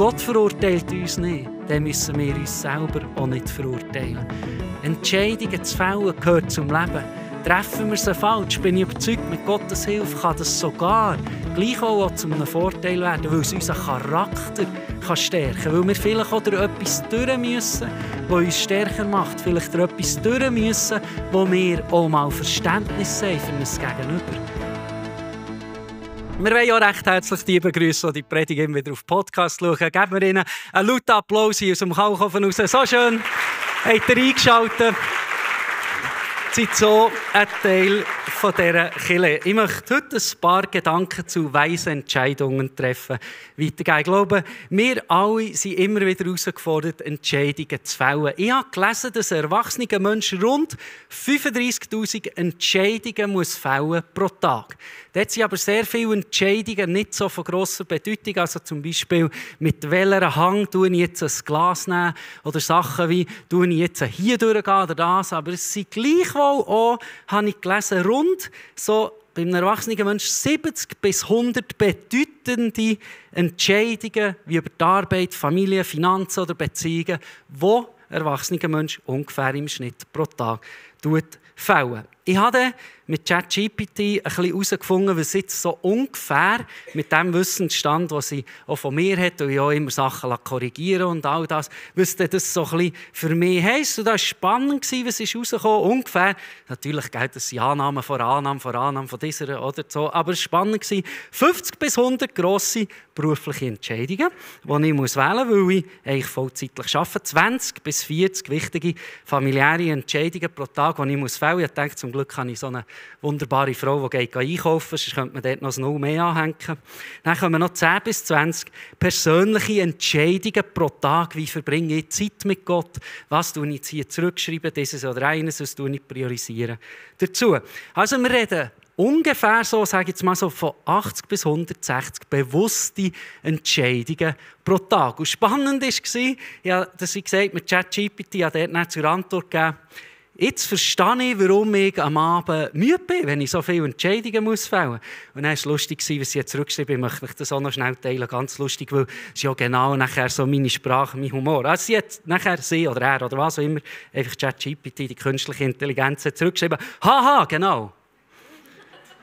Gott verurteilt uns nicht, dann müssen wir uns selber auch nicht verurteilen. Entscheidungen zu fällen gehört zum Leben. Treffen wir sie falsch, bin ich überzeugt, mit Gottes Hilfe kann das sogar gleich auch zu einem Vorteil werden, weil es unseren Charakter stärken kann. Weil wir vielleicht auch durch etwas durch müssen, das uns stärker macht. Vielleicht durch etwas durch müssen, wo wir auch mal Verständnis haben für ein Gegenüber. Wir wollen ja recht herzlich die begrüßen, die die Predigt immer wieder auf Podcast schauen. Geben wir ihnen einen lauten Applaus aus dem Kalkofen raus. So schön, habt ihr eingeschaltet. Seid so ein Teil von dieser Kirche. Ich möchte heute ein paar Gedanken zu weisen Entscheidungen treffen. Weitergehen. Ich glaube, wir alle sind immer wieder herausgefordert, Entscheidungen zu fällen. Ich habe gelesen, dass ein erwachsener Mensch rund 35'000 Entscheidungen muss fällen pro Tag. Dort sind aber sehr viele Entscheidungen nicht so von grosser Bedeutung. Also zum Beispiel, mit welcher Hand tue ich jetzt ein Glas nehmen oder Sachen wie, tue ich jetzt hier durchgehen oder das. Aber es sind gleichwohl auch, habe ich gelesen, rund so bei einem erwachsenen Menschen 70 bis 100 bedeutende Entscheidungen wie über die Arbeit, Familie, Finanzen oder Beziehungen, die ein erwachsener Mensch ungefähr im Schnitt pro Tag fällen. Ich habe mit ChatGPT ein bisschen herausgefunden, was jetzt so ungefähr mit dem Wissensstand, den sie auch von mir hat, und ich auch immer Sachen korrigieren und all das, was das so ein bisschen für mich heisst. Und das war spannend, was ist rausgekommen. Ungefähr, natürlich gilt das Annahme von dieser oder so, aber es war spannend, 50 bis 100 grosse berufliche Entscheidungen, die ich wählen muss, weil ich eigentlich vollzeitlich arbeite. 20 bis 40 wichtige familiäre Entscheidungen pro Tag, die ich fällen muss. Ich denke, zum Glück habe ich so eine wunderbare Frau, die einkaufen geht, sonst könnte man dort noch ein 0 mehr anhängen. Dann kommen noch 10 bis 20 persönliche Entscheidungen pro Tag. Wie verbringe ich Zeit mit Gott? Was tue ich jetzt hier zurückschreiben, dieses oder eines, was tue ich priorisieren dazu? Also wir reden ungefähr so, sage ich jetzt mal so, von 80 bis 160 bewusste Entscheidungen pro Tag. Und spannend war, ja, dass ich gesagt mit ChatGPT dort zur Antwort gegeben. Jetzt verstehe ich, warum ich am Abend müde bin, wenn ich so viele Entscheidungen fällen muss. Und dann war es lustig, was ich jetzt zurückgeschrieben habe. Ich möchte das auch noch schnell teilen. Ganz lustig, weil es ja genau nachher so meine Sprache, mein Humor. Also sie hat nachher sie oder er oder was auch immer, einfach ChatGPT, die künstliche Intelligenz, zurückgeschrieben. Haha, genau.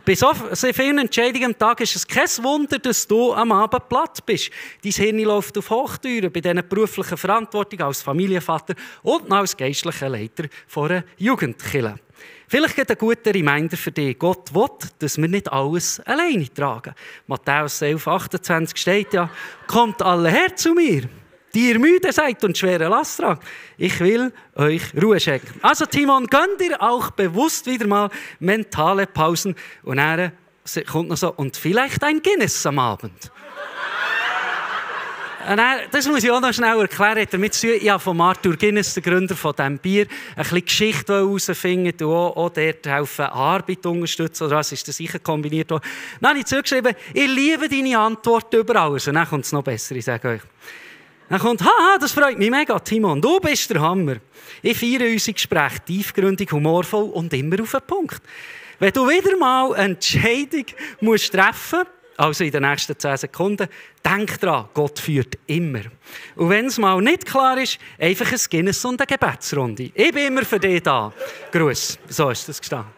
Bei so vielen Entscheidungen am Tag ist es kein Wunder, dass du am Abend platt bist. Dein Hirn läuft auf Hochtouren bei diesen beruflichen Verantwortung als Familienvater und als geistlicher Leiter von einer Jugendkirche. Vielleicht gibt es einen guten Reminder für dich. Gott will, dass wir nicht alles alleine tragen. Matthäus 11, 28 steht ja, kommt alle her zu mir, die ihr müde seid und schwere Last tragt. Ich will euch Ruhe schenken. Also Timon, gönnt ihr auch bewusst wieder mal mentale Pausen. Und dann kommt noch so, und vielleicht ein Guinness am Abend. Das muss ich auch noch schnell erklären. Ich habe von Arthur Guinness, der Gründer von diesem Bier, ein bisschen Geschichte herausfinden und auch dort helfen, Arbeit unterstützen. Oder was ist das sicher kombiniert worden. Dann habe ich zurückgeschrieben, ich liebe deine Antwort überall. Also dann kommt es noch besser, ich sage euch. Dann kommt, haha, das freut mich mega, Timon, du bist der Hammer. Ich feiere unsere Gespräche tiefgründig, humorvoll und immer auf den Punkt. Wenn du wieder mal eine Entscheidung musst treffen musst, also in den nächsten 10 Sekunden, denk dran, Gott führt immer. Und wenn es mal nicht klar ist, einfach ein Guinness und eine Gebetsrunde. Ich bin immer für dich da. Gruß. So ist das gestanden.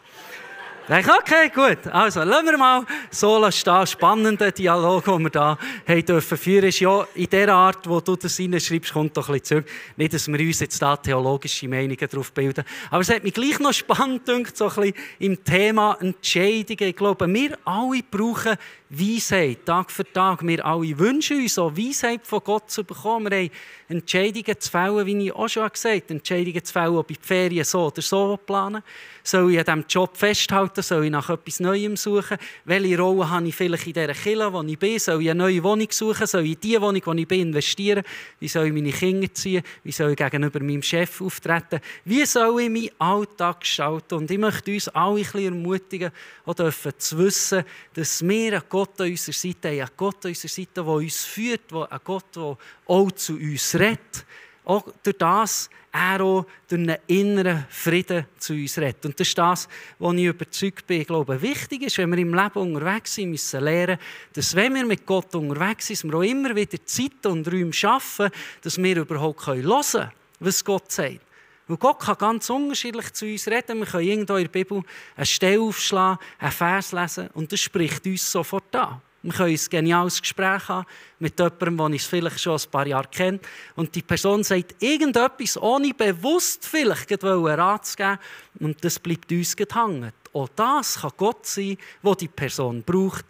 Okay, gut. Also, lassen wir mal so stehen. Spannender Dialog, den wir da führen dürfen. Ist ja in der Art, wo du das hineinschreibst, kommt doch ein bisschen zurück. Nicht, dass wir uns jetzt da theologische Meinungen darauf bilden. Aber es hat mich gleich noch spannend gedacht, so ein bisschen im Thema Entscheidungen. Ich glaube, wir alle brauchen Weisheit, Tag für Tag. Wir alle wünschen uns so Weisheit von Gott zu bekommen. Wir haben Entscheidungen zu fällen, wie ich auch schon gesagt habe. Entscheidungen zu fällen, ob ich die Ferien so oder so planen. Soll ich an diesem Job festhalten? Soll ich nach etwas Neuem suchen? Welche Rolle habe ich vielleicht in dieser Kirche, wo ich bin? Soll ich eine neue Wohnung suchen? Soll ich in die Wohnung, wo ich bin, investieren? Wie soll ich meine Kinder ziehen? Wie soll ich gegenüber meinem Chef auftreten? Wie soll ich meinen Alltag gestalten? Und ich möchte uns alle ein bisschen ermutigen, auch zu wissen, dass wir einen Gott an unserer Seite haben. Einen Gott an unserer Seite, der uns führt, einen Gott, der auch zu uns redet. auch durch das er auch durch einen inneren Frieden zu uns redet. Und das ist das, was ich überzeugt bin. Ich glaube, wichtig ist, wenn wir im Leben unterwegs sind, müssen lernen, dass wenn wir mit Gott unterwegs sind, wir auch immer wieder Zeit und Räume schaffen, dass wir überhaupt hören können, was Gott sagt. Weil Gott kann ganz unterschiedlich zu uns reden. Wir können irgendwo in der Bibel eine Stelle aufschlagen, einen Vers lesen und das spricht uns sofort an. Wir können ein geniales Gespräch haben mit jemandem, den ich vielleicht schon ein paar Jahre kenne. Und die Person sagt irgendetwas, ohne bewusst vielleicht einen Rat zu geben. Und das bleibt uns hängen. Auch das kann Gott sein, der die Person braucht,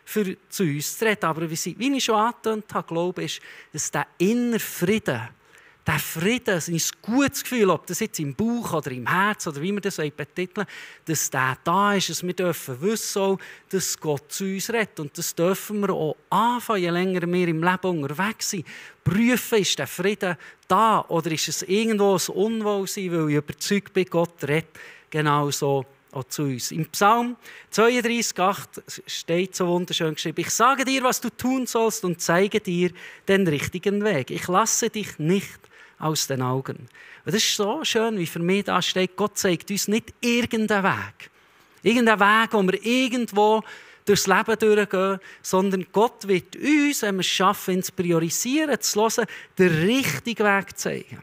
für zu uns zu reden. Aber wie ich schon angetönt habe, glaube ich, dass der innere Frieden, der Frieden, ein gutes Gefühl, ob das jetzt im Bauch oder im Herz oder wie wir das betiteln, dass der da ist, dass wir dürfen wissen, dass Gott zu uns redet. Und das dürfen wir auch anfangen, je länger wir im Leben unterwegs sind. Prüfen, ist der Frieden da oder ist es irgendwo ein Unwohlsein, weil ich überzeugt bin, Gott redet genau so auch zu uns. Im Psalm 32,8 steht so wunderschön geschrieben: Ich sage dir, was du tun sollst und zeige dir den richtigen Weg. Ich lasse dich nicht aus den Augen. Und das ist so schön, wie für mich da steht, Gott zeigt uns nicht irgendeinen Weg. Irgendeinen Weg, wo wir irgendwo durchs Leben durchgehen, sondern Gott wird uns, wenn wir es schaffen, uns priorisieren, zu hören, den richtigen Weg zeigen.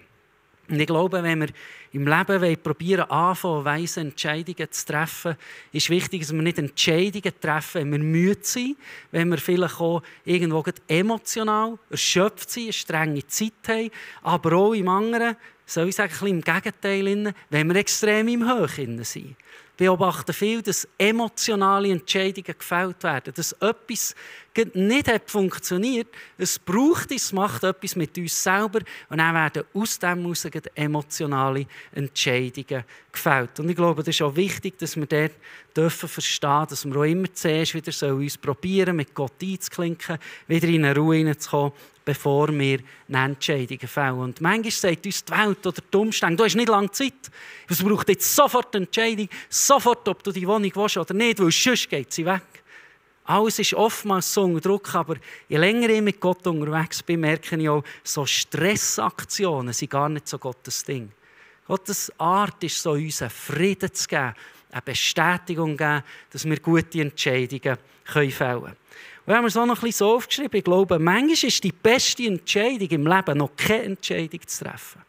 Und ich glaube, wenn wir im Leben probieren, anfangen, weise Entscheidungen zu treffen, ist wichtig, dass wir nicht Entscheidungen treffen, wenn wir müde sind, wenn wir vielleicht auch irgendwo emotional erschöpft sind, eine strenge Zeit haben, aber auch im anderen, soll ich sagen, ein bisschen im Gegenteil, wenn wir extrem im Hoch sind. Ich beobachte viel, dass emotionale Entscheidungen gefällt werden, dass etwas nicht funktioniert. Es braucht es, macht etwas mit uns selber und dann werden aus dem heraus emotionale Entscheidungen gefällt. Und ich glaube, das ist auch wichtig, dass wir dort verstehen dürfen, dass wir auch immer zuerst wieder uns probieren, mit Gott einzuklinken, wieder in eine Ruhe hineinzukommen, bevor wir eine Entscheidung fällen. Und manchmal sagt uns die Welt oder die Umstände, du hast nicht lange Zeit. Es braucht jetzt sofort eine Entscheidung, sofort, ob du die Wohnung willst oder nicht, weil sonst geht sie weg. Alles ist oftmals so unter Druck, aber je länger ich mit Gott unterwegs bin, merke ich auch, so Stressaktionen sind gar nicht so Gottes Ding. Gottes Art ist so, uns einen Frieden zu geben, eine Bestätigung zu geben, dass wir gute Entscheidungen fällen können. Und wir haben es auch noch ein bisschen so aufgeschrieben, ich glaube, manchmal ist die beste Entscheidung im Leben, noch keine Entscheidung zu treffen.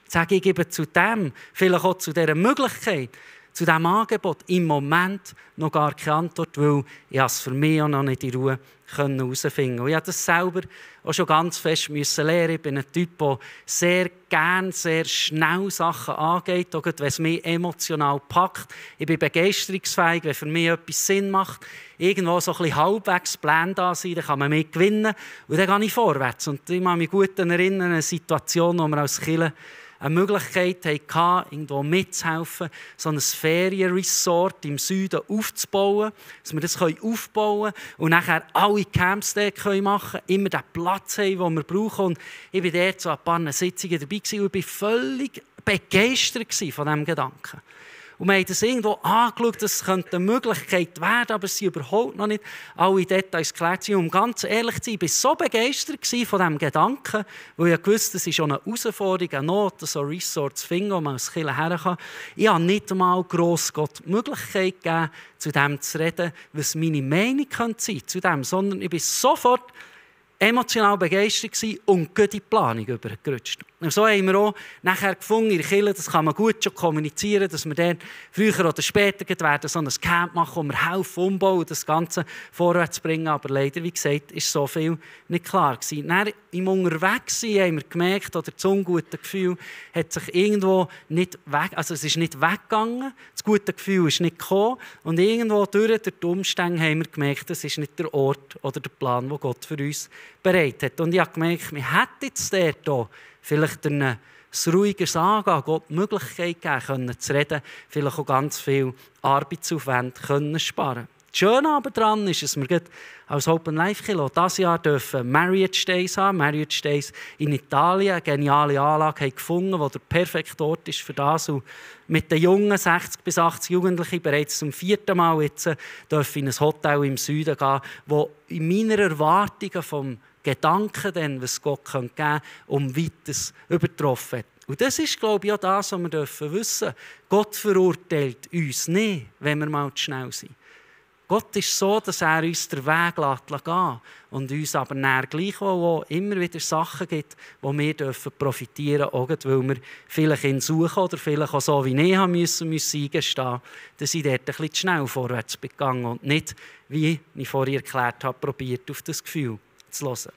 Ich sage, ich gebe zu dem, vielleicht auch zu dieser Möglichkeit, zu diesem Angebot im Moment noch gar keine Antwort, weil ich es für mich auch noch nicht in Ruhe herausfinden konnte. Ich musste das selber auch schon ganz fest lernen. Ich bin ein Typ, der sehr gerne, sehr schnell Sachen angeht, auch wenn es mich emotional packt. Ich bin begeisterungsfähig, wenn für mich etwas Sinn macht. Irgendwo so ein bisschen halbwegs Pläne da sein, dann kann man mich gewinnen und dann gehe ich vorwärts. Und ich kann mich gut erinnern an eine Situation, wo wir als Kirche eine Möglichkeit hatten, irgendwo mitzuhelfen, so ein Ferienresort im Süden aufzubauen, dass wir das aufbauen können und nachher alle Camps dort machen können, immer den Platz haben, den wir brauchen. Und ich war dort so ein paar Sitzungen dabei und war völlig begeistert von diesem Gedanken. Und wir haben das irgendwo angeschaut, das könnte eine Möglichkeit werden, aber es sind überhaupt noch nicht alle Details geklärt. Und um ganz ehrlich zu sein, ich war so begeistert von diesem Gedanken, weil ich wusste, es ist schon eine Herausforderung, eine Not, so ein Resort zu finden, wo man als Kirche her kann. Ich habe nicht einmal gross Gott die Möglichkeit gegeben, zu dem zu reden, was meine Meinung könnte sein zu dem, sondern ich bin sofort emotional begeistert und gut in die Planung übergerutscht. Und so haben wir auch nachher gefunden, in der Kirche, das kann man gut schon kommunizieren, dass wir dann früher oder später werden so ein Camp machen, wo wir helfen, umbauen, das Ganze vorwärts bringen. Aber leider, wie gesagt, ist so viel nicht klar gewesen. Dann im Unterwegssein haben wir gemerkt, oder das ungute Gefühl hat sich irgendwo nicht es ist nicht weggegangen, das gute Gefühl ist nicht gekommen und irgendwo durch die Umstände haben wir gemerkt, das ist nicht der Ort oder der Plan, den Gott für uns bereit hat. Und ich habe gemerkt, wir hätten jetzt dort vielleicht ein ruhiges Angehen, Gott die Möglichkeit geben, zu reden, vielleicht auch ganz viel Arbeitsaufwand sparen. Das Schöne aber daran ist, dass wir als Open Life Kilo dieses Jahr Marriage Days haben. Marriage Days in Italien, eine geniale Anlage haben gefunden, die der perfekte Ort ist für das. Und mit den jungen 60 bis 80 Jugendlichen bereits zum 4. Mal jetzt in ein Hotel im Süden gehen, wo in meinen Erwartungen vom Gedanken, dann, was Gott geben könnte, um weites übertroffen. Und das ist, glaube ich, auch das, was wir wissen dürfen. Gott verurteilt uns nicht, wenn wir mal zu schnell sind. Gott ist so, dass er uns den Weg gehen und uns aber näher gleichwohl auch immer wieder Sachen gibt, die wir profitieren dürfen, auch weil wir vielleicht ihn suchen oder vielleicht auch so wie ich müssen eingestehen, dass ich dort ein bisschen zu schnell vorwärts gegangen und nicht, wie ich vorher erklärt habe, probiert, auf das Gefühl zu hören.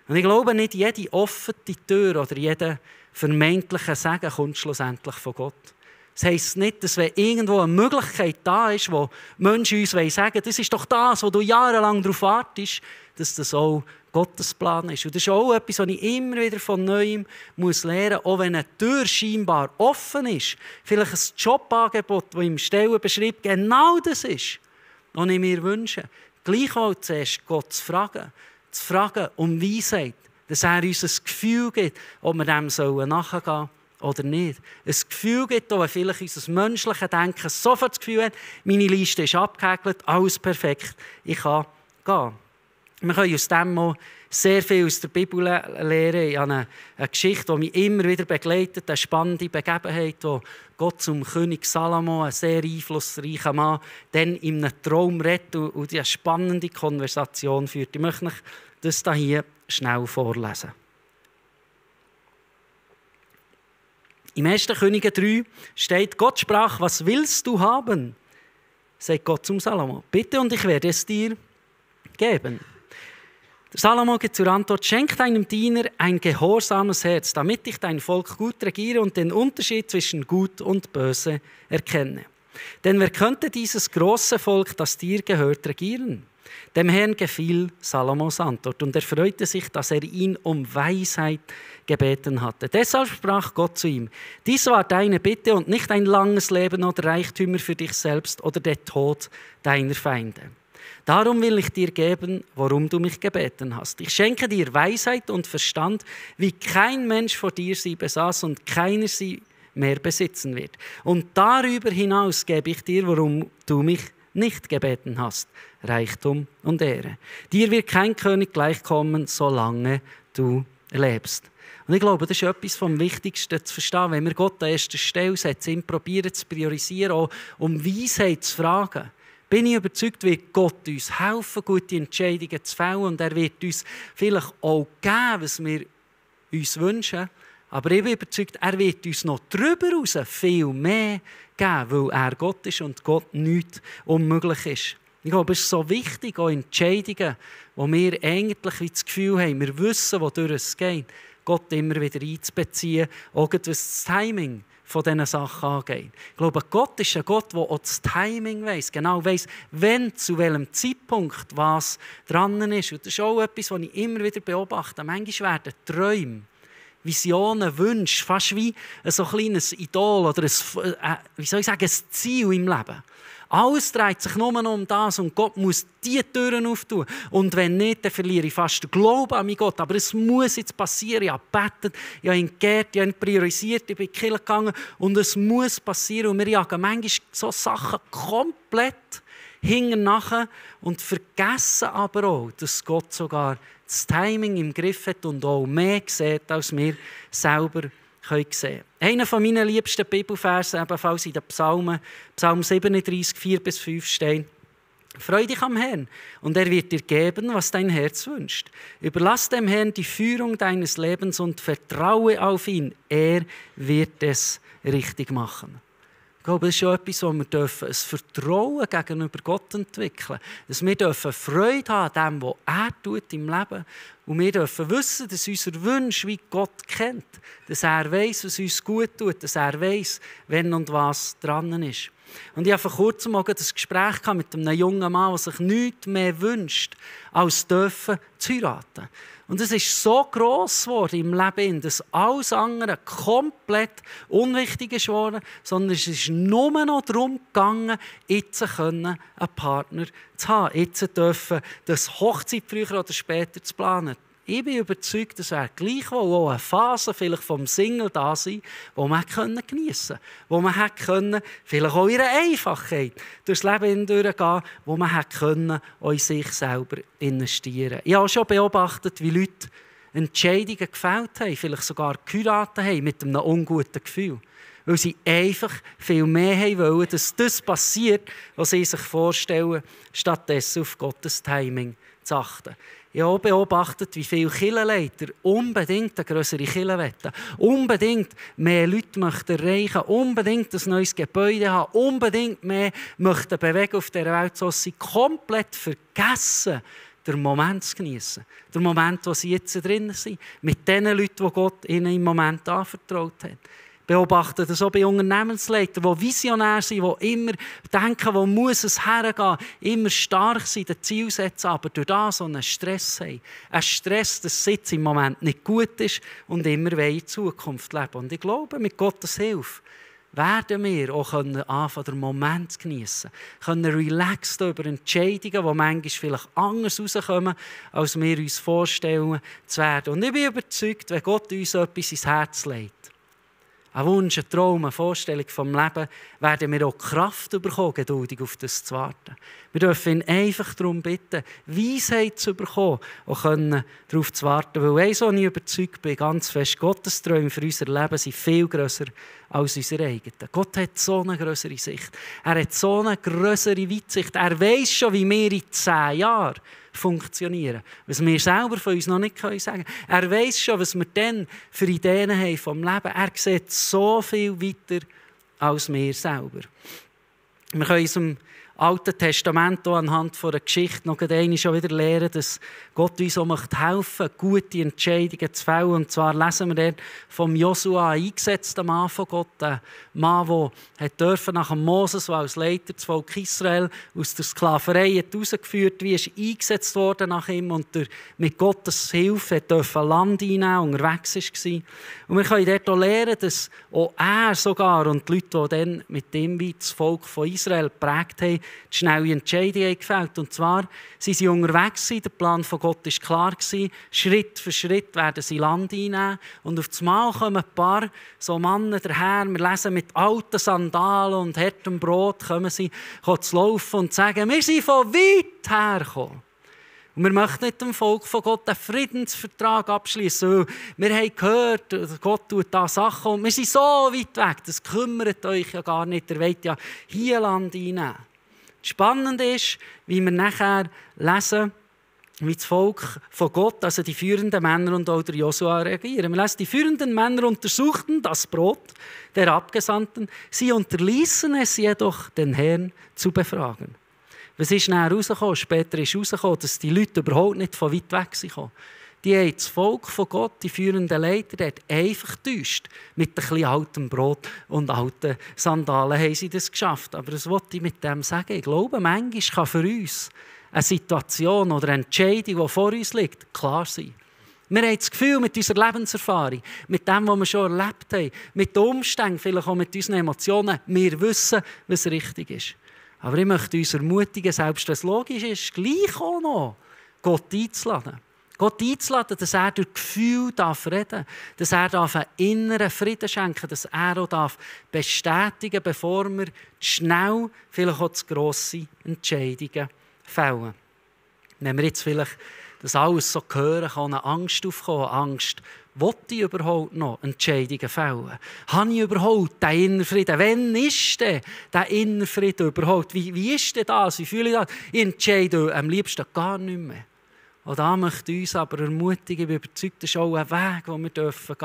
Und ich glaube, nicht jede offene Tür oder jeder vermeintliche Segen kommt schlussendlich von Gott. Das heisst nicht, dass wenn irgendwo eine Möglichkeit da ist, wo Menschen uns sagen wollen, das ist doch das, wo du jahrelang darauf wartest, dass das auch Gottes Plan ist. Und das ist auch etwas, was ich immer wieder von Neuem muss lernen muss, auch wenn eine Tür scheinbar offen ist, vielleicht ein Jobangebot, das im Stellenbeschrieb genau das ist, was ich mir wünsche. Gleichwohl zuerst Gott zu fragen um Weisheit, dass er uns ein Gefühl gibt, ob wir dem nachgehen sollen oder nicht. Ein Gefühl gibt, wo vielleicht unser menschliches Denken sofort das Gefühl hat, meine Liste ist abgehäkelt, alles perfekt, ich kann gehen. Wir können aus dem auch sehr viel aus der Bibel lernen. Ich habe eine Geschichte, die mich immer wieder begleitet, eine spannende Begebenheit, wo Gott zum König Salomo, ein sehr einflussreicher Mann, dann in einem Traum redet und eine spannende Konversation führt. Ich möchte euch das hier schnell vorlesen. Im 1. Könige 3 steht, Gott sprach, was willst du haben? Sagt Gott zum Salomo, bitte und ich werde es dir geben. Der Salomo gibt zur Antwort, schenk deinem Diener ein gehorsames Herz, damit ich dein Volk gut regiere und den Unterschied zwischen Gut und Böse erkenne. Denn wer könnte dieses große Volk, das dir gehört, regieren? Dem Herrn gefiel Salomos Antwort und er freute sich, dass er ihn um Weisheit gebeten hatte. Deshalb sprach Gott zu ihm, dies war deine Bitte und nicht ein langes Leben oder Reichtümer für dich selbst oder der Tod deiner Feinde. Darum will ich dir geben, worum du mich gebeten hast. Ich schenke dir Weisheit und Verstand, wie kein Mensch vor dir sie besaß und keiner sie mehr besitzen wird. Und darüber hinaus gebe ich dir, worum du mich nicht gebeten hast, Reichtum und Ehre. Dir wird kein König gleichkommen, solange du lebst. Und ich glaube, das ist etwas vom Wichtigsten zu verstehen, wenn wir Gott an erster Stelle setzen, ihn probieren zu priorisieren, auch um Weisheit zu fragen. Bin ich überzeugt, wird Gott uns helfen, gute Entscheidungen zu fällen und er wird uns vielleicht auch geben, was wir uns wünschen. Aber ich bin überzeugt, er wird uns noch darüber hinaus viel mehr geben, weil er Gott ist und Gott nichts unmöglich ist. Ich glaube, es ist so wichtig, auch Entscheidungen, wo wir eigentlich das Gefühl haben, wir wissen, wodurch es geht, Gott immer wieder einzubeziehen, auch was das Timing von diesen Sachen angeht. Ich glaube, Gott ist ein Gott, der auch das Timing weiss, genau weiss, wenn, zu welchem Zeitpunkt was dran ist. Und das ist auch etwas, was ich immer wieder beobachte. Manchmal werden Träume, Visionen, Wünsche, fast wie so ein kleines Idol oder ein Ziel im Leben. Alles dreht sich nur noch um das und Gott muss diese Türen auftun. Und wenn nicht, dann verliere ich fast den Glauben an meinen Gott. Aber es muss jetzt passieren. Ich habe gebetet, ich habe ihn geehrt, ich habe ihn priorisiert, ich bin in die Kirche gegangen und es muss passieren. Und wir jagen manchmal so Sachen komplett hinten nachher und vergessen aber auch, dass Gott sogar das Timing im Griff hat und auch mehr sieht, als wir selber sehen können. Einer meiner liebsten Bibelverse, ebenfalls in den Psalmen, Psalm 37, 4-5 steht, freu dich am Herrn und er wird dir geben, was dein Herz wünscht. Überlass dem Herrn die Führung deines Lebens und vertraue auf ihn. Er wird es richtig machen. Ich glaube, das ist schon etwas, wo wir dürfen, ein Vertrauen gegenüber Gott entwickeln. Dass wir Freude haben an dem, was er tut im Leben. Und wir dürfen wissen, dass unser Wunsch wie Gott kennt. Dass er weiss, was uns gut tut. Dass er weiss, wenn und was dran ist. Und ich hatte vor kurzem ein Gespräch mit einem jungen Mann, der sich nichts mehr wünscht, als dürfen zu heiraten. Und es ist so gross geworden im Leben, dass alles andere komplett unwichtig ist geworden, sondern es ist nur noch darum gegangen, jetzt einen Partner zu haben. Jetzt dürfen das Hochzeit früher oder später zu planen. Ich bin überzeugt, es wäre gleichwohl auch eine Phase vielleicht vom Single da sein, die man geniessen konnte. Wo man vielleicht auch in einer Einfachheit durchs Leben hindurchgehen, wo man auch in sich selber investieren. Ich habe auch schon beobachtet, wie Leute Entscheidungen gefällt haben, vielleicht sogar geheiratet haben mit einem unguten Gefühl. Weil sie einfach viel mehr haben wollen, dass das passiert, was sie sich vorstellen, stattdessen auf Gottes Timing zu achten. Ich habe auch beobachtet, wie viele Kirchenleiter unbedingt eine grössere Kirche wollen, unbedingt mehr Leute möchten erreichen, unbedingt ein neues Gebäude haben, unbedingt mehr möchten bewegen auf dieser Welt, so dass sie komplett vergessen, den Moment zu geniessen. Den Moment, wo sie jetzt drin sind, mit den Leuten, die Gott ihnen im Moment anvertraut hat. Beobachte das auch bei Unternehmensleitern, die visionär sind, die immer denken, wo muss es hergehen, immer stark sind, das Ziel setzen, aber durch das so einen Stress haben. Ein Stress, dass es jetzt im Moment nicht gut ist und immer in Zukunft leben. Und ich glaube, mit Gottes Hilfe werden wir auch anfangen, den Moment zu geniessen, können relaxed über Entscheidungen, die manchmal vielleicht anders rauskommen, als wir uns vorstellen zu werden. Und ich bin überzeugt, wenn Gott uns etwas ins Herz legt, ein Wunsch, ein Traum, eine Vorstellung vom Leben, werden wir auch Kraft bekommen, geduldig auf das zu warten. Wir dürfen ihn einfach darum bitten, Weisheit zu bekommen und darauf zu warten. Weil so ich überzeugt bin, ganz fest, Gottes Träume für unser Leben sind viel grösser als unsere eigenen. Gott hat so eine grössere Sicht. Er hat so eine grössere Weitsicht. Er weiss schon, wie wir in 10 Jahren funktionieren. Was wir selber von uns noch nicht sagen können. Er weiss schon, was wir dann für Ideen haben vom Leben. Er sieht so viel weiter als wir selber. Wir können uns im Alten Testament anhand der Geschichte noch einmal schon wieder lernen, dass Gott uns auch helfen möchte, gute Entscheidungen zu fällen. Und zwar lesen wir dort vom Josua, eingesetzten Mann von Gott, ein Mann, der nach dem Moses, der als Leiter das Volk Israel aus der Sklaverei herausgeführt wie ist eingesetzt worden nach ihm und mit Gottes Hilfe durfte Land einnehmen, unterwegs war. Und wir können dort auch lernen, dass auch er sogar und die Leute, die dann mit ihm wie das Volk von Israel geprägt haben, die schnelle Entscheidungen gefällt. Und zwar sind sie unterwegs, der Plan von Gott war klar, Schritt für Schritt werden sie Land einnehmen. Und auf einmal kommen ein paar so Männer daher, wir lesen mit alten Sandalen und hartem Brot, kommen sie zu laufen und sagen, wir sind von weit hergekommen. Und wir möchten mit dem Volk von Gott einen Friedensvertrag abschließen. Wir haben gehört, Gott tut da Sachen und wir sind so weit weg, das kümmert euch ja gar nicht. Ihr wollt ja hier Land einnehmen. Spannend ist, wie wir nachher lesen, wie das Volk von Gott, also die führenden Männer und auch der Josua reagieren. Wir lesen, die führenden Männer untersuchten das Brot der Abgesandten. Sie unterließen es jedoch, den Herrn zu befragen. Was ist dann herausgekommen? Später ist herausgekommen, dass die Leute überhaupt nicht von weit weg sind. Die haben das Volk von Gott, die führenden Leiter, dort einfach getäuscht. Mit ein bisschen altem Brot und alten Sandalen haben sie das geschafft. Aber das wollte ich mit dem sagen. Ich glaube, manchmal kann für uns eine Situation oder eine Entscheidung, die vor uns liegt, klar sein. Wir haben das Gefühl, mit unserer Lebenserfahrung, mit dem, was wir schon erlebt haben, mit den Umständen, vielleicht auch mit unseren Emotionen, wir wissen, was richtig ist. Aber ich möchte uns ermutigen, selbst wenn es logisch ist, gleich auch noch Gott einzuladen. Gott einzuladen, dass er durch Gefühl reden darf, dass er einen inneren Frieden schenken darf, dass er auch bestätigen darf, bevor wir schnell vielleicht auch zu grosse Entscheidungen fällen. Wenn wir jetzt vielleicht das alles so hören, kann eine Angst aufkommen. Angst, will ich überhaupt noch Entscheidungen fällen? Habe ich überhaupt diesen inneren Frieden? Wann ist denn dieser innere Frieden überhaupt? Wie ist denn das? Wie fühle ich das? Ich entscheide am liebsten gar nicht mehr. Und da möchte ich uns aber ermutigen, ich bin überzeugt, das ist auch ein Weg, den wir gehen dürfen.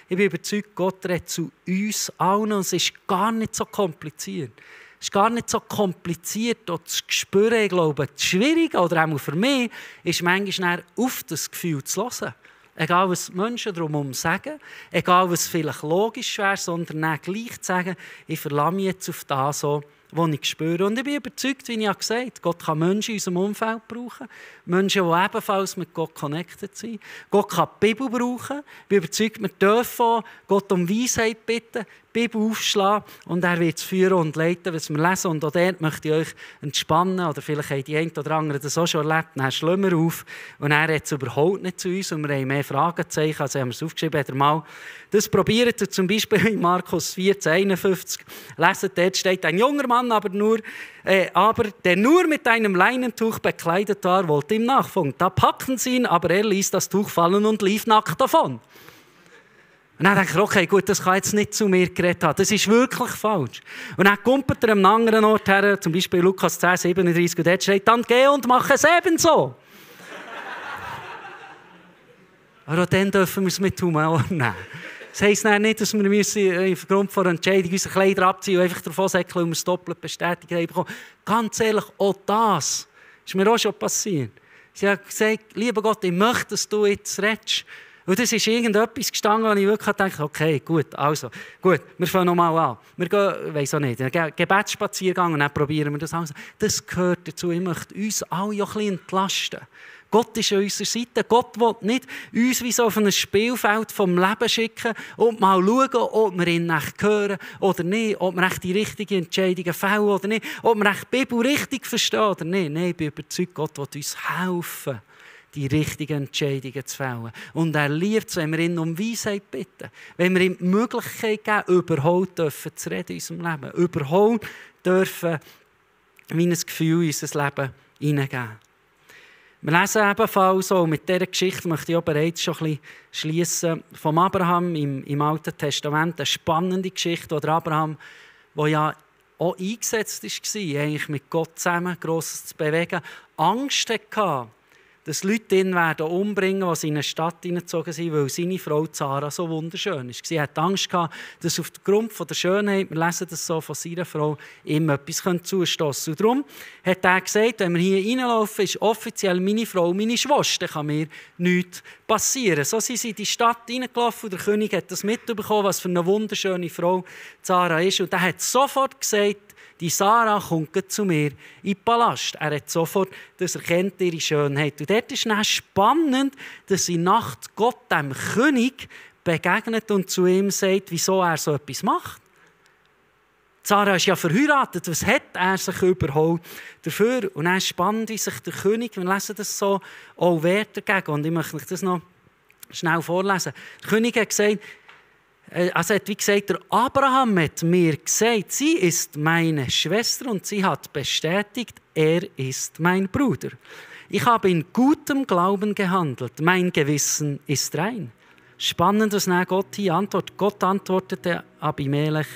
Ich bin überzeugt, Gott redet zu uns allen und es ist gar nicht so kompliziert. Es ist gar nicht so kompliziert, auch zu spüren. Ich glaube, das Schwierige, oder auch für mich, ist manchmal auf das Gefühl zu hören. Egal, was die Menschen darum sagen, egal, was vielleicht logisch wäre, sondern dann gleich zu sagen, ich verlasse mich jetzt auf das so, die ich spüre. Und ich bin überzeugt, wie ich gesagt habe, Gott kann Menschen in unserem Umfeld brauchen. Menschen, die ebenfalls mit Gott connected sind. Gott kann die Bibel brauchen. Ich bin überzeugt, wir dürfen Gott um Weisheit bitten, die Bibel aufschlagen und er wird es führen und leiten, was wir lesen. Und auch dort möchte ich euch entspannen. Oder vielleicht haben die einen oder anderen das auch schon erlebt. Dann schlägt wir auf und er redet es überhaupt nicht zu uns und wir haben mehr Fragezeichen. Also haben wir es aufgeschrieben, hat er mal das probiert. Zum Beispiel in Markus 14,51 lesen, dort steht, ein junger Mann, aber der nur mit einem Leinentuch bekleidet war, wollte ihm nachfolgen. Da packten sie ihn, aber er ließ das Tuch fallen und lief nackt davon. Und dann denke ich, okay, gut, das kann jetzt nicht zu mir geredet haben. Das ist wirklich falsch. Und dann kumpelt er an einem anderen Ort her, zum Beispiel Lukas 10,37, und dort steht, dann geh und mach es ebenso. Aber auch dann dürfen wir es mit Humor nehmen. Das heisst nicht, dass wir aufgrund von einer Entscheidung unsere Kleider abziehen und einfach davon säckeln, weil wir es doppelt bestätigt haben. Ganz ehrlich, auch das ist mir auch schon passiert. Sie hat gesagt, lieber Gott, ich möchte, dass du jetzt redest. Und das ist irgendetwas gestanden, wo ich wirklich dachte, okay, gut, wir fangen nochmal an. Wir gehen, ich weiss auch nicht, einen Gebetsspaziergang und dann probieren wir das alles. Das gehört dazu. Ich möchte uns alle auch ein bisschen entlasten. Gott ist an unserer Seite. Gott will nicht uns wie so auf ein Spielfeld vom Leben schicken und mal schauen, ob wir ihn echt hören oder nicht, ob wir echt die richtigen Entscheidungen fällen oder nicht, ob wir echt die Bibel richtig verstehen oder nicht. Nein, ich bin überzeugt, Gott will uns helfen, die richtigen Entscheidungen zu fällen. Und er liebt es, wenn wir ihn um Weisheit bitten, wenn wir ihm die Möglichkeit geben, überhaupt zu reden in unserem Leben, überhaupt dürfen wie ein Gefühl in unser Leben hineingeben. Wir lesen ebenfalls so, mit dieser Geschichte möchte ich auch bereits schon ein bisschen schliessen, vom Abraham im Alten Testament, eine spannende Geschichte, wo der Abraham, der ja auch eingesetzt war, eigentlich mit Gott zusammen Grosses zu bewegen, Angst hatte, dass Leute ihn umbringen werden, die in eine Stadt hineingezogen sind, weil seine Frau Zara so wunderschön ist. Sie hatte Angst gehabt, dass aufgrund von der Schönheit, wir lesen das so von seiner Frau, ihm etwas zustossen. Und darum hat er gesagt, wenn wir hier reinlaufen, ist offiziell meine Frau meine Schwester, dann kann mir nichts passieren. So sind sie in die Stadt hineingelaufen und der König hat das mitbekommen, was für eine wunderschöne Frau Zara ist. Und er hat sofort gesagt, die Sarah kommt zu mir in den Palast. Er hat sofort, dass er kennt ihre Schönheit. Und dort ist es spannend, dass in Nacht Gott dem König begegnet und zu ihm sagt, wieso er so etwas macht. Sarah ist ja verheiratet. Was hat er sich überhaupt dafür? Und dann ist spannend, wie sich der König, wir lesen das so, auch wehrt dagegen. Und ich möchte euch das noch schnell vorlesen. Der König hat gesagt, also hat wie gesagt, der Abraham hat mir gesagt, sie ist meine Schwester und sie hat bestätigt, er ist mein Bruder. Ich habe in gutem Glauben gehandelt, mein Gewissen ist rein. Spannend, was Gott hier antwortet. Gott antwortete Abimelech,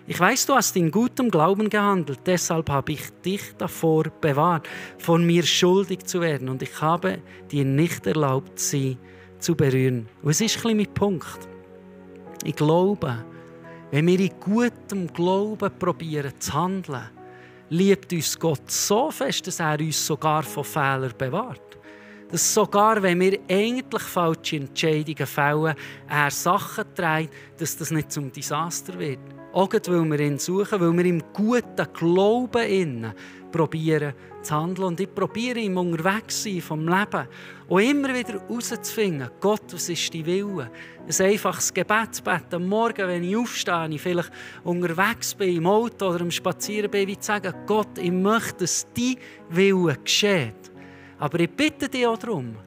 ich weiß, du hast in gutem Glauben gehandelt, deshalb habe ich dich davor bewahrt, von mir schuldig zu werden und ich habe dir nicht erlaubt, sie zu berühren. Und es ist ein bisschen mein Punkt. Ich glaube, wenn wir in gutem Glauben probieren zu handeln, liebt uns Gott so fest, dass er uns sogar von Fehlern bewahrt. Dass sogar, wenn wir eigentlich falsche Entscheidungen fällen, er Sachen trägt, dass das nicht zum Desaster wird. Auch weil wir ihn suchen, weil wir im guten Glauben probieren zu handeln. Und ich probiere im Unterwegssein vom Leben auch immer wieder herauszufinden, Gott, was ist dein Wille? Ein einfaches Gebet zu beten. Am Morgen, wenn ich aufstehe, ich vielleicht unterwegs bin, im Auto oder am Spazieren bin, wie zu sagen, Gott, ich möchte, dass dein Wille geschieht. Aber ich bitte dich auch darum,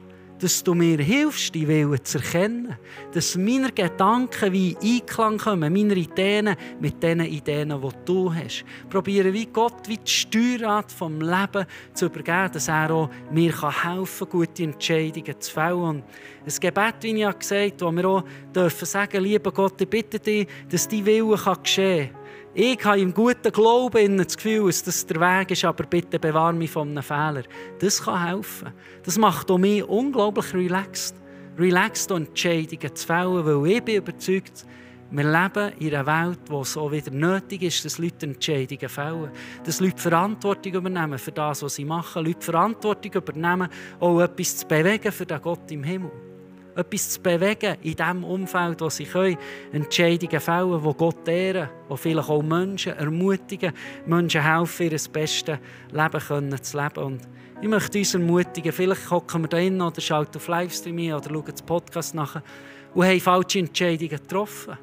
dass du mir hilfst, die Willen zu erkennen. Dass meine Gedanken wie in Einklang kommen, meine Ideen mit den Ideen, die du hast. Probiere wie Gott, wie die Steuerrad vom Leben zu übergeben, dass er auch mir helfen kann, gute Entscheidungen zu fällen. Und ein Gebet, wie ich gesagt habe, wo wir auch sagen dürfen, lieber Gott, ich bitte dich, dass dein Wille geschehen kann. Ich habe im guten Glauben das Gefühl, dass das der Weg ist, aber bitte bewahre mich von einem Fehler. Das kann helfen. Das macht auch mich unglaublich relaxed. Relaxed, Entscheidungen zu fällen, weil ich bin überzeugt, wir leben in einer Welt, wo es auch wieder nötig ist, dass Leute Entscheidungen fällen. Dass Leute Verantwortung übernehmen für das, was sie machen. Leute Verantwortung übernehmen, auch etwas zu bewegen für den Gott im Himmel. etwas zu bewegen in dem Umfeld, wo sie können. Entscheidungen fällen, die Gott ehren, die vielleicht auch Menschen ermutigen, Menschen helfen, ihr bestes Leben zu leben. Und ich möchte uns ermutigen, vielleicht hocken wir da hin oder schalten auf Livestream ein oder schauen den Podcast nachher und haben falsche Entscheidungen getroffen.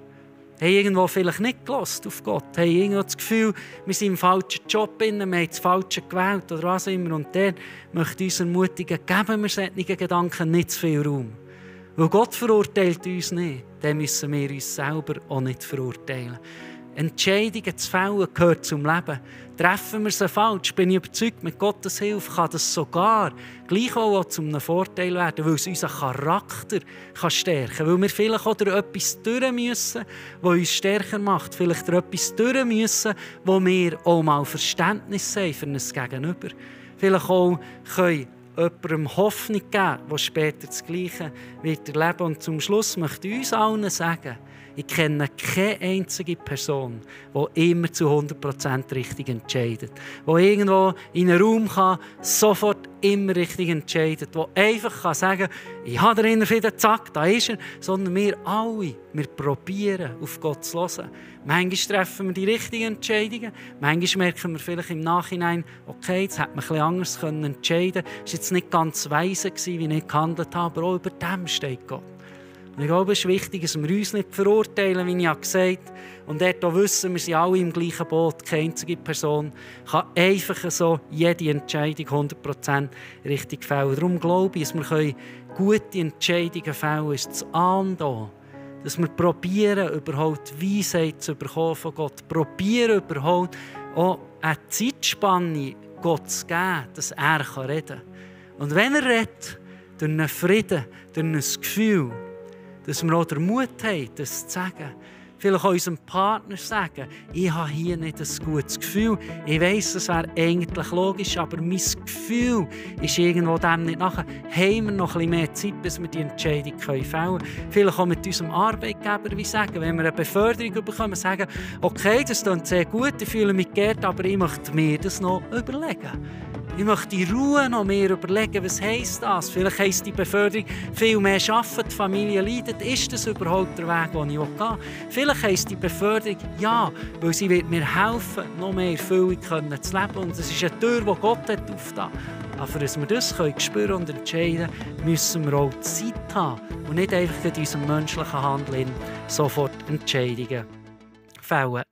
Haben irgendwo vielleicht nicht gehört auf Gott, haben irgendwo das Gefühl, wir sind im falschen Job, wir haben das Falsche gewählt oder was immer. Und der möchte uns ermutigen, geben wir solchen Gedanken nicht zu viel Raum. Weil Gott verurteilt uns nicht, dann müssen wir uns selber auch nicht verurteilen. Entscheidungen zu fällen gehört zum Leben. Treffen wir sie falsch, bin ich überzeugt, mit Gottes Hilfe kann das sogar gleich auch zu einem Vorteil werden, weil es unseren Charakter stärken kann. Weil wir vielleicht auch durch etwas durch müssen, das uns stärker macht. Vielleicht durch etwas durch müssen, wo wir auch mal Verständnis haben für ein Gegenüber. Vielleicht auch können jemandem Hoffnung geben, der später das Gleiche wird erleben. Und zum Schluss möchte ich uns allen sagen, ich kenne keine einzige Person, die immer zu 100% richtig entscheidet. Die irgendwo in einen Raum kann, sofort immer richtig entscheidet. Die einfach kann sagen, ich habe den inneren Frieden, zack, da ist er. Sondern wir alle, wir probieren, auf Gott zu hören. Manchmal treffen wir die richtigen Entscheidungen. Manchmal merken wir vielleicht im Nachhinein, okay, jetzt hätte man etwas anders entscheiden können. Es war jetzt nicht ganz weise, wie ich gehandelt habe, aber auch über dem steht Gott. Und ich glaube, es ist wichtig, dass wir uns nicht verurteilen, wie ich gesagt habe. Und dort auch wissen, wir sind alle im gleichen Boot. Keine einzige Person kann einfach so jede Entscheidung 100% richtig fällen. Darum glaube ich, dass wir gute Entscheidungen fällen, ist das A und O. Dass wir probieren, überhaupt Weisheit zu bekommen von Gott. Probieren, überhaupt auch eine Zeitspanne Gott zu geben, dass er reden kann. Und wenn er redet, durch einen Frieden, durch ein Gefühl, dass wir auch den Mut haben, das zu sagen. Vielleicht auch unserem Partner sagen, ich habe hier nicht ein gutes Gefühl. Ich weiss, das wäre eigentlich logisch, aber mein Gefühl ist irgendwo dem nicht nachher. Haben wir noch ein bisschen mehr Zeit, bis wir die Entscheidung fällen können. Vielleicht auch mit unserem Arbeitgeber sagen, wenn wir eine Beförderung bekommen, sagen, okay, das klingt sehr gut, ich fühle mich geehrt, aber ich möchte mir das noch überlegen. Ich möchte in Ruhe noch mehr überlegen, was heisst das? Vielleicht heisst die Beförderung viel mehr arbeiten, die Familie leidet. Ist das überhaupt der Weg, den ich gehen will? Vielleicht heisst die Beförderung ja, weil sie wird mir helfen, noch mehr Erfüllung zu leben. Und es ist eine Tür, die Gott hat aufgetan. Aber dass wir das spüren und entscheiden können, müssen wir auch Zeit haben und nicht einfach in unserem menschlichen Handeln sofort Entscheidungen fällen.